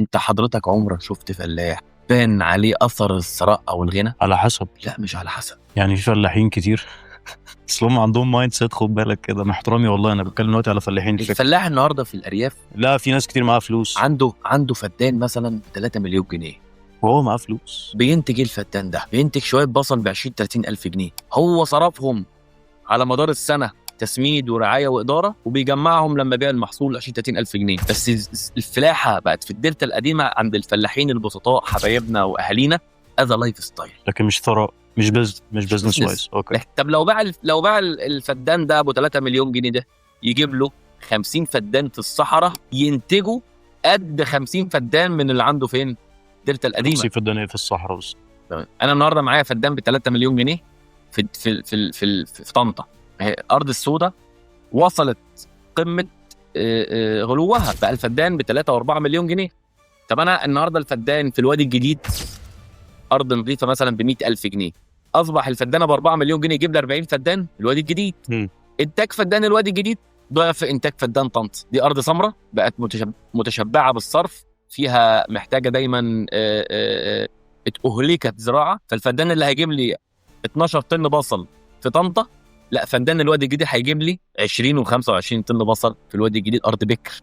انت حضرتك عمرك شفت فلاح بان عليه اثر الثراء او الغنى؟ على حسب. لا، مش على حسب. يعني في فلاحين كتير اصل هم عندهم mindset، خد بالك كده، مع احترامي والله انا بتكلم دلوقتي على فلاحين الفكرة. الفلاح النهارده في الارياف لا، في ناس كتير معاها فلوس. عنده فدان مثلا ب 3 مليون جنيه، وهو معاه فلوس. بينتج ايه الفدان ده؟ بينتج شوية بصل ب 20 30 الف جنيه، هو صرفهم على مدار السنة تسميد ورعاية واداره، وبيجمعهم لما بيع المحصول 20 30 الف جنيه. بس الفلاحة بقت في الدلتا القديمة عند الفلاحين البسطاء حبايبنا واهالينا as lifestyle، لكن مش ثراء، مش business business. wise. okay. طب لو باع الفدان ده ابو 3 مليون جنيه ده، يجيب له 50 فدان في الصحراء ينتجوا قد 50 فدان من اللي عنده فين؟ الدلتا القديمة. 50 فدان في الصحراء بس. تمام. انا النهارده معايا فدان ب 3 مليون جنيه في طنطا، هي الارض السوداء وصلت قمة غلوها، بقى الفدان ب 3 و4 مليون جنيه. طب انا النهارده الفدان في الوادي الجديد ارض نظيفة مثلا ب 100,000 جنيه، اصبح الفدانه ب 4 مليون جنيه، يجيب لي 40 فدان الوادي الجديد. انتاج فدان الوادي الجديد ضعف انتاج فدان طنطا. دي ارض سمراء بقت متشبعه بالصرف، فيها محتاجه دايما، اتأهلكت زراعة. فالفدان اللي هيجيب لي 12 طن بصل في طنطا، لا، فدان الوادي الجديد هيجيب لي 20 و25 طن بصل في الوادي الجديد، ارض بكر.